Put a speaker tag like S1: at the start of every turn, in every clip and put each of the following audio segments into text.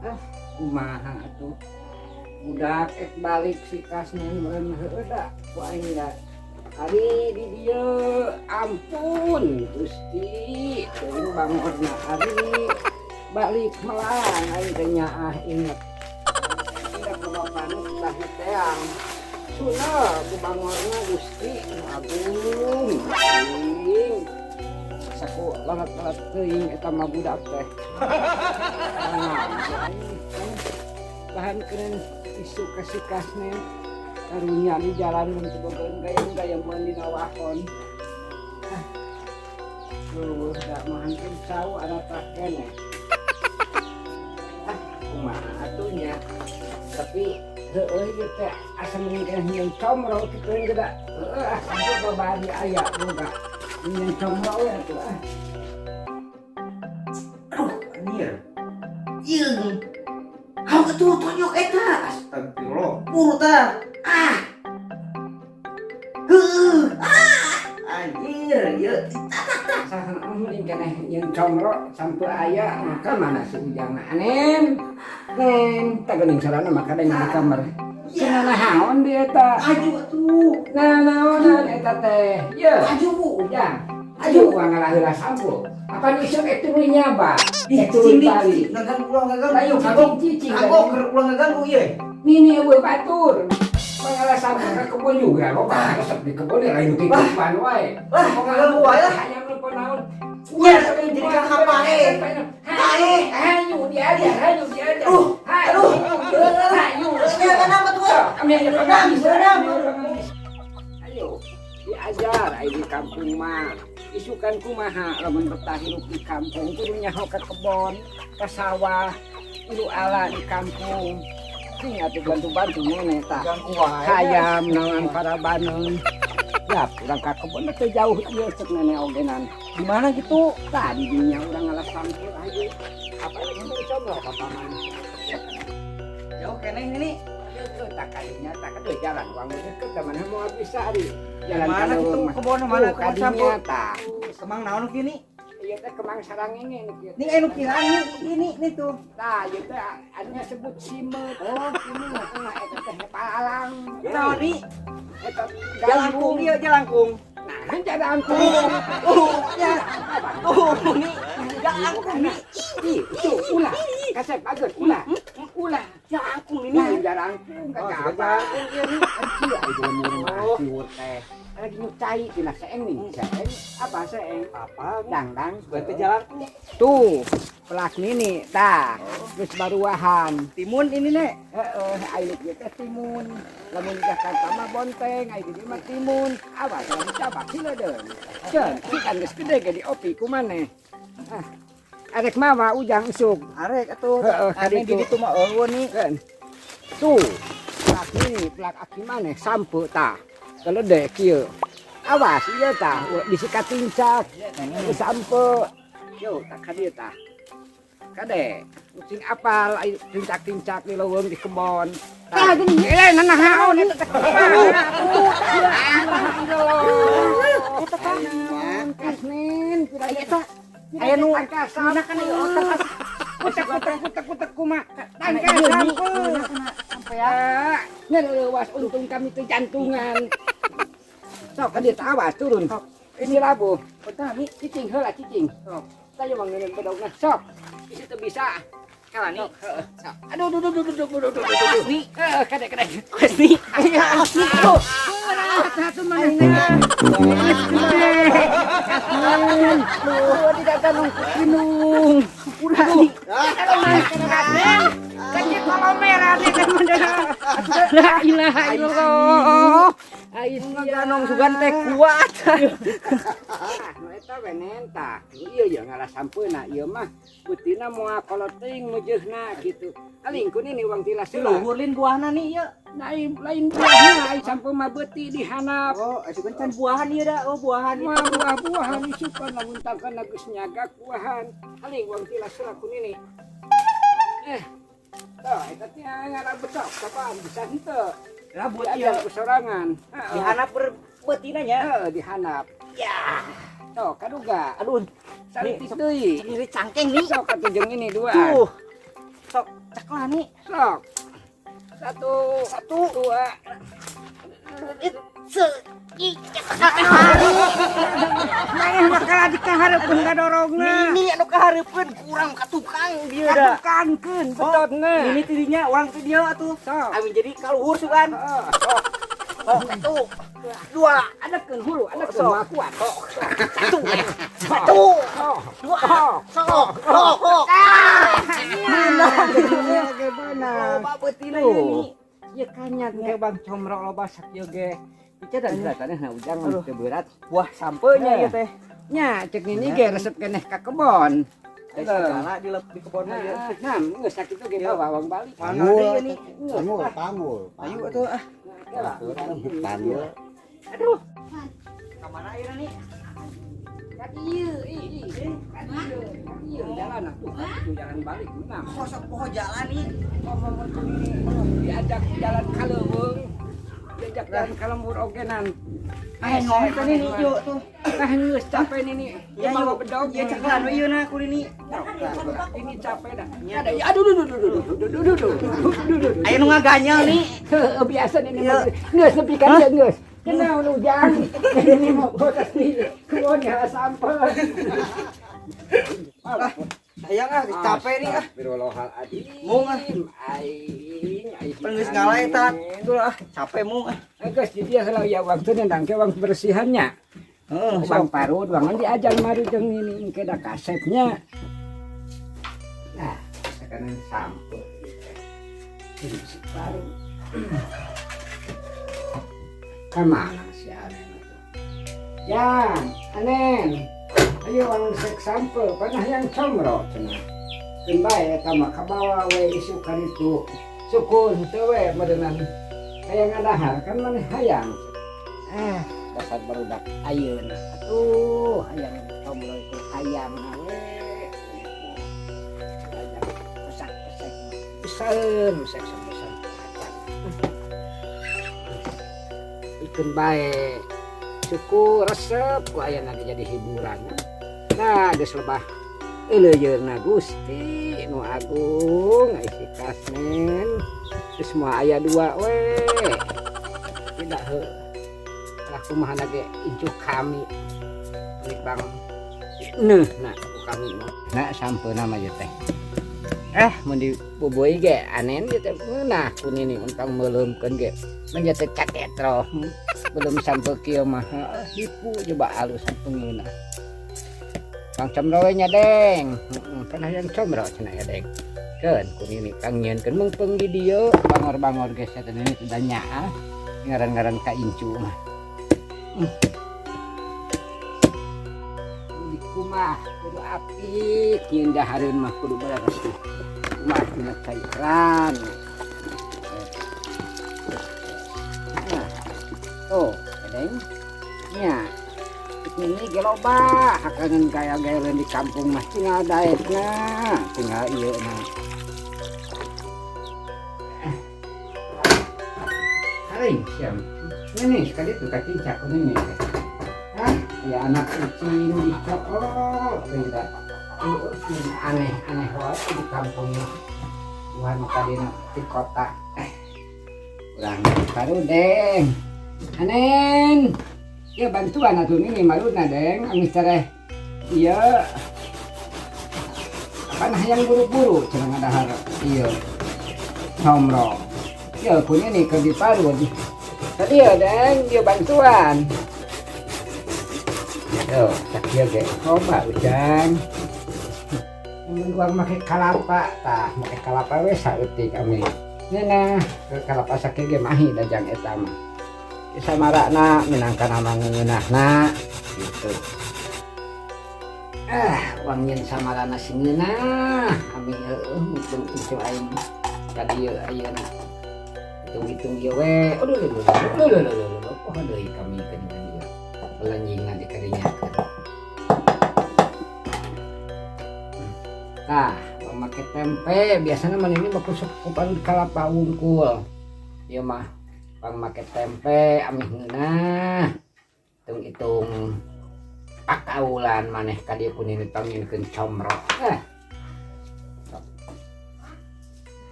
S1: Ah, kumaha atuh? Budak ek balik si Kasnen meureun heueuh da ku aing da. Ari di dieu, ampun Gusti, teuing bangorna ari balik melang aing teh nyaah inget. Inget ka bapana tah teang. Sunah ku bangorna, Gusti nu agung. Teuing. Saku lalat-lalat teuing eta mah budak teh. Nah, aing bahan keren isuk ka si Kasnen. Karunya di jalan mun teu boga gayeng-gayeman dina wahon. Ah. Eueuh da mahankeun cau ada keneh. Ah, kumaha atuh nya. Tapi heueuh ieu teh asa mending keneh nyieun comro kitu ge da. Heueuh ah, sampe babari aya boga. Nyieun comro we atuh ah.
S2: Aduh, anjir. Yeung. Hau atuh tonjok eta.
S3: Astagfirullah.
S2: Buru tah. Ah. Heueuh. Ah. Anjir, ieu.
S1: Saha mending keneh nyieun comro sampe aya maka mana si Ujang anen. Nen, tah geuning sarana mah kadang di kamar. Cenah naon di eta?
S2: Maju atuh.
S1: Nah, naonan eta teh? Ye,
S2: Maju, Bu.
S1: Ujang. Ayo urang ngalah heula sampeu. Apan isuk ek tuluy nyaba.
S2: Ih,
S1: Ek tuluy
S2: cicing,
S1: balik.
S2: ngaganggu, ulah ngaganggu.
S1: Ayo
S2: Kagok.
S1: cicing.
S2: Kagok keur ulah ngaganggu ieu.
S1: Nini eueuh batur. Pangalah sampeu ka kebon juga loba resep di kebon lain titipan wae.
S2: Lah, ngaganggu wae lah.
S1: Hayang nu naon.
S2: Ya, jadi ka kapae.
S1: Hayu, hayu diajar, hayu diajar.
S2: Aduh,
S1: Hayu,
S2: aduh.
S1: hayu.
S2: Ya, kenapa tuh?
S1: Kami hanya pengemis,
S2: Berenang,
S1: pengemis. Ayo, diajar ayo di kampung mah. Isukan kumaha lamun betah hirup di kampung kudu nyaho ka kebon, ka sawah, ilu ala di kampung. Sing atuh bantu-bantu nenek tah.
S3: Ganggu wae.
S1: Hayam naon para baneun. Ya, urang ka kebon teh jauh ieu cek nenek ogenan.
S2: Di mana gitu?
S1: Tah di dinya urang ngalah sampeu aja. Apa itu comro ka paman.
S2: Jauh keneh ini.
S1: Itu tak kadinya tak ada jalan uang deket ke mana mau bisa ari. Jalan
S2: Mana
S1: ka
S2: gitu
S1: leuweung mah.
S2: Kebon mana
S1: Tuh,
S2: kebon
S1: kadinya
S2: sampeu?
S1: Tah.
S2: Kemang naon kini?
S1: Ieu teh kemang sarangenge nu kieu.
S2: Ini anu kiraan nih, ini nih tuh.
S1: Tah, ieu teh anunya sebut simeut.
S2: Oh, ini.
S1: Nah, eta teh palang.
S2: Naon nih?
S1: Eta
S2: Jalangkung ieu, jalangkung.
S1: Nah, jalangkung.
S2: Ya. Tuh, nih. Jalangkung nih.
S1: Ih, itu ulah. Kasep bagus ulah. Ulah.
S2: Jalangkung
S1: Ini
S2: ini.
S1: jalangkung
S3: Oh,
S1: kagak
S3: sudah
S1: apa.
S3: jalangkung ieu nih.
S1: Anjir, aing jelema
S3: Oh.
S1: siwur teh. Lagi nyucai tina seeng nih. Seeng apa seeng?
S3: Apa?
S1: Dangdang.
S3: Berarti jalangkung.
S1: Tuh, pelak nini tah. Geus baruahan.
S2: Timun ini, Nek.
S1: Heeh, aing ieu teh timun. Lamun di Jakarta mah bonteng, aing di dieu mah timun. Awas lamun cabak siledeun. Ceun, kan geus gede ge diopi ku maneh. Ah. Arek mawa Ujang isuk?
S2: Arek atuh.
S1: Heeh,
S2: Ane
S1: kaditu.
S2: di ditu mah eueuh nih.
S1: Kan. Tuh, pelak nini, pelak aki maneh sampeu tah. Keledek kieu. Awas ieu tah, bisi katincak. Ieu sampeu. Yo, tak ka dieu tah. Kade, sing apal ayo tincak-tincak di leuweung di kebon. Tah, gini, eh nanaon eta teh?
S2: Eta tah.
S1: Kasnin,
S2: Eta aya nu
S1: tangkas
S2: kan ieu otak.
S1: Kutek kutek kutek kutek kumaha? Tangkas sampeu.
S2: Sampai ya.
S1: Ngeleuwas untung kami teu jantungan. Sok ka dieu tah, awas turun. Ini labuh.
S2: Bentar nih.
S1: Cicing heula cicing.
S2: Sok.
S1: Saya mah ngeuneun bedogna. Sok. Isi teu bisa.
S2: Kala nih.
S1: Sok, heeh. Sok. Aduh, aduh, aduh, aduh, aduh, aduh, aduh, aduh.
S2: Nih.
S1: Heeh, kade kade.
S2: Wes nih. Ayo, nih. Tuh.
S1: Satu mana? Lu tidak tanung minum.
S2: Udah nih.
S1: Kecil kalau merah nih kan. La ilaha illallah.
S2: Ngaganong sugan teh kuat.
S1: Nu eta we nenta. Ieu ya ngalah sampeuna ieu mah beutina moal kolot teuing meujeuhna kitu. Aling ku nini uang tilas heula.
S2: Luhur lin buahna nih ieu.
S1: Lain lain buahna, ai sampeu mah beuti di handap.
S2: Oh, sugan can buahan ieu da. Oh, buahan.
S1: Mah buah-buahan isukan lamun tangkan geus nyaga buahan. Aling uang tilas heula ku nini. Eh. Tuh, eta teh ngalah betok kapan bisa henteu.
S2: Rabut ieu.
S1: Diajar ku sorangan. Heeh.
S2: Di handap berbeutina nya.
S1: Heeh, di handap.
S2: Ya.
S1: Tuh, kaduga.
S2: Aduh,
S1: Saeutik deui.
S2: ini cangkeng nih.
S1: Sok atuh jeung ini dua.
S2: Tuh. Sok ceklah nih.
S1: Sok. Satu,
S2: Satu.
S1: Dua.
S2: Se.
S1: Maneh mah kalah dikahareupeun kadorongna.
S2: Nini anu kahareupeun kurang ka tukang dia da.
S1: Katukangkeun betotna.
S2: Nini tidinya urang teh dieu atuh.
S1: Sok.
S2: Amin jadi kaluhur sugan.
S1: Heeh, sok.
S2: Oh, satu. Dua.
S1: Adekeun hulu, adekeun
S2: Sok.
S1: moal kuat.
S2: Sok. Satu. Satu.
S1: Sok.
S2: Dua.
S1: Sok.
S2: Sok. Sok. Sok.
S1: Menang. Ge beunang.
S2: Loba beutina
S1: Tuh.
S2: ieu nih.
S1: Ieu kanyat ge Bang Comro loba sakieu ge. Bicara dan nah ujang
S2: Aduh.
S1: teu berat.
S2: Buah sampeunya ieu teh.
S1: Nya cek nini ge resep keneh ka kebon.
S2: Ada segala di di kebonna ieu.
S1: Nah, geus sakitu ge bawa wang balik.
S2: Mana deui ieu nih?
S3: Panggul, panggul.
S2: Ayo atuh ah.
S3: Panggul.
S1: Aduh,
S2: Ka mana ieu nih?
S1: ka dieu, ih, ih. Ka dieu, ka dieu jalan atuh. Atuh jalan balik menang.
S2: Kosok poho jalan nih.
S1: Ngomong ini diajak jalan ka leuweung. Diajak jalan ka lembur ogenan.
S2: Ah, ngoh teh nih ieu tuh.
S1: Nah, geus capek nini.
S2: Ya
S1: Mau
S2: yuk,
S1: bedog.
S2: ya ceklan we ieu na ku nini.
S1: Ini capek dah. Ada, ya, aduh, aduh, aduh, aduh, aduh, aduh, aduh, aduh, aduh, aduh.
S2: Aya nu ngaganyal nih.
S1: Heuh, biasa nini.
S2: Iya.
S1: Geus nepi ka dieu geus. Kenal nu ujang. Ini mau botas di kebon ya sampel.
S2: Ah, hayang ah, capek nih ah.
S1: Astagfirullahaladzim.
S2: Mung ah.
S1: Aing, aing.
S2: Pan geus ngala eta. Itu lah, capek mung ah.
S1: Geus di dia heula ya waktu nendang ke wang bersihannya.
S2: Heeh,
S1: Bang parut, bang diajar mari jeung ini engke da kasepnya. Nah, sekarang sampel. Ini si parut. Kemana si Anen itu? Yang, Anen. Ayo orang sek sampel, panah yang comro cenah. Keun bae eta mah kabawa we isukan itu. Syukur teu we meureunan hayang ngadahar kan maneh hayang. Eh, dasar barudak ayeuna. Atuh, hayang comro itu hayang we. Hayang pesak-pesek. Pisaeun sek sampe-sampe. Ikeun bae. Syukur resep ku ayana ge jadi hiburan. Nah, geus lebah euleyeurna Gusti nu agung ai si Kasmen. Geus moal aya dua we. Tidak heuh. Lah kumaha ge incu kami. Milik Bang Neuh nah ku kami mah. Nah sampeuna mah ieu teh. Mun dibubui ge anen ieu teh meunah ku nini untang meuleumkeun ge. Mun ieu teh catetro. Belum sampai kieu mah heuh, hipu coba alus sampe ngeunah. Bang Comro we nya Deng. Heeh, kan hayang Comro cenah ya Deng. Keun ku nini pangnyieunkeun meungpeung di dieu bangor-bangor ge sia teh nini teh nyaah. Ngaran-ngaran ka incu mah. Di kumah kudu apik nyeun dahareun mah kudu beres tuh. Kumah dina cairan. Nah, tuh, Deng. Nya. Ini ge loba hakangan gaya-gaya lain di kampung mah tinggal daekna, tinggal ieu na. Haring siam. Ini sekali tuh kaki cak ini. Hah? Ya anak kucing di oh, tidak. Aneh-aneh wae di kampung mah. Tuhan tadina di kota. Urang baru Deng. Anen. Ya bantuan atuh nini maruna Deng, amis tereh. Iya. Panah yang buru-buru cenah ngadahar ieu. Comro. Ya punya nih ke di parun. Tadi ya Deng, dia bantuan. Yo, cak ieu ge coba ujang. Mun urang make kalapa tah, make kalapa we saeutik ami. Ngeunah, ke kalapa sakieu ge mahi da jang eta mah. Samarakna minangka nama ngeunahna gitu. Uang nyen samarana sing ngeunah ami heueuh mutung incu aing ka dieu ayeuna. Hitung-hitung ieu we. Aduh, aduh, aduh, aduh, aduh, aduh, aduh, aduh. Poho deui kami ka dieu. Belanjingan di karinyakeun. Tah, make tempe biasana mah ini mah kusuk kupan kalapa wungkul. Ieu mah pang make tempe amih ngeunah. Hitung-hitung pakaulan maneh ka dieu ku nini pangnyieunkeun comro.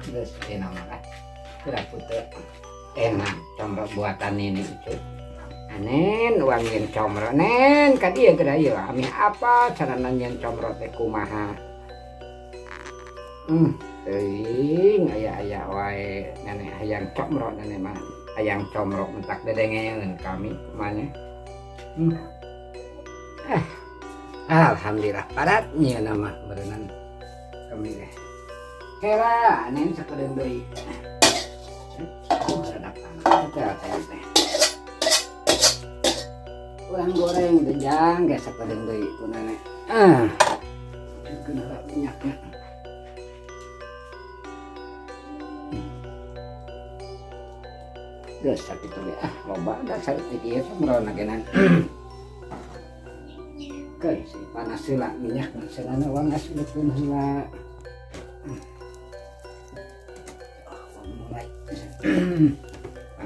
S1: Geus enak mah. Geura putih. Enak comro buatan ini itu. Anen uang yen comro nen ka dieu geura ieu amih apa carana nyen comro teh kumaha. Teuing aya-aya wae nenek hayang comro nenek mah. Hayang comro mentak dedengeun kami kumanya. Alhamdulillah parat nyeuna mah berenang kami teh. Kera nen sakedeung deui. Redak tanah teh teh. Urang goreng dejang ge sakedeung deui ku nenek. Keun heula minyaknya. Geus sakitu ge ah loba da saeutik ieu comrona genan. Keun si panas heula minyak cenah urang asupkeun heula. Mulai.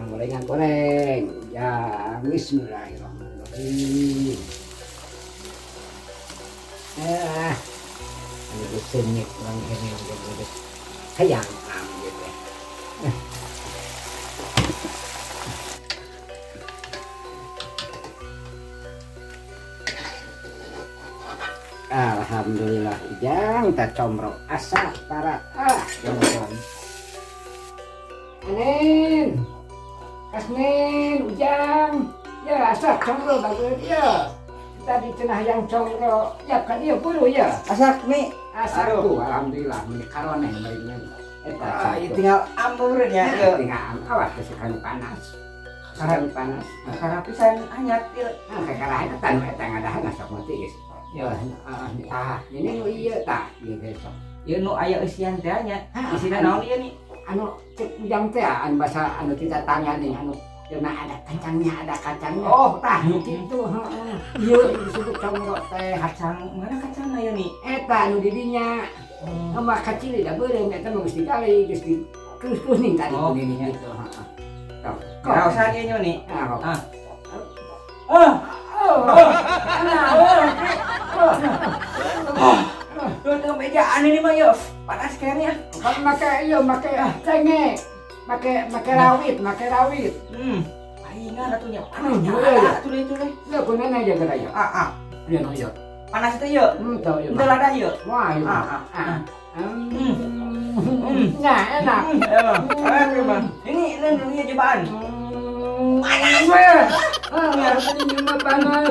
S1: Mulai ngagoreng. Ya, bismillahirrahmanirrahim. Ini geus urang ini geus hayang am gitu. Alhamdulillah ijang tak comro asah parat jodoh. Anen Kasmin ujang ya asah comro bagus ya tadi cenah yang comro ya kan iya buru ya
S2: Asak nih.
S1: Asak tuh alhamdulillah ini karoneh merinya eta
S2: Tinggal ambur ya.
S1: Tinggal awas kesekan panas. Sekarang panas.
S2: Karena pisan anyar til.
S1: Ah kakarahan eta nu eta ngadahan sok mati geus.
S2: Ya.
S1: Ini nu ieu tah ieu besok.
S2: Ieu nu aya eusian teh nya. Isina naon ieu nih?
S1: Anu cek ujang teh anu bahasa anu tidak tanya nih anu cenah ada kacangnya ada kacangnya.
S2: Oh,
S1: tah kitu heeh. Ieu disebut comro teh.
S2: Kacang mana kacangna ieu nih?
S1: Eta anu di dinya. Mah kacil da beureum eta mah geus digali geus di keus-keus nih tadi
S2: Oh,
S1: begini
S2: iya.
S1: gitu heeh. Tuh.
S2: Keraosan ieu nih.
S1: Ah.
S2: Ah.
S1: Oh.
S2: Tuh tuh mejaan ini mah yuk. Panas kayaknya.
S1: Kan make ieu make cenge. Make rawit, make rawit.
S2: Palingan atuh nya. Panas
S1: Iya.
S2: atuh itu teh.
S1: Ya kunana aja geura ya.
S2: Ah.
S1: Iya no iya.
S2: Panas teh yuk.
S1: Tau ieu.
S2: Teu lada yuk.
S1: Wah, ieu.
S2: Ah.
S1: Nah, enak.
S2: Enak emang. Ini ini cobaan.
S1: Panas. Ah, ini mah panas.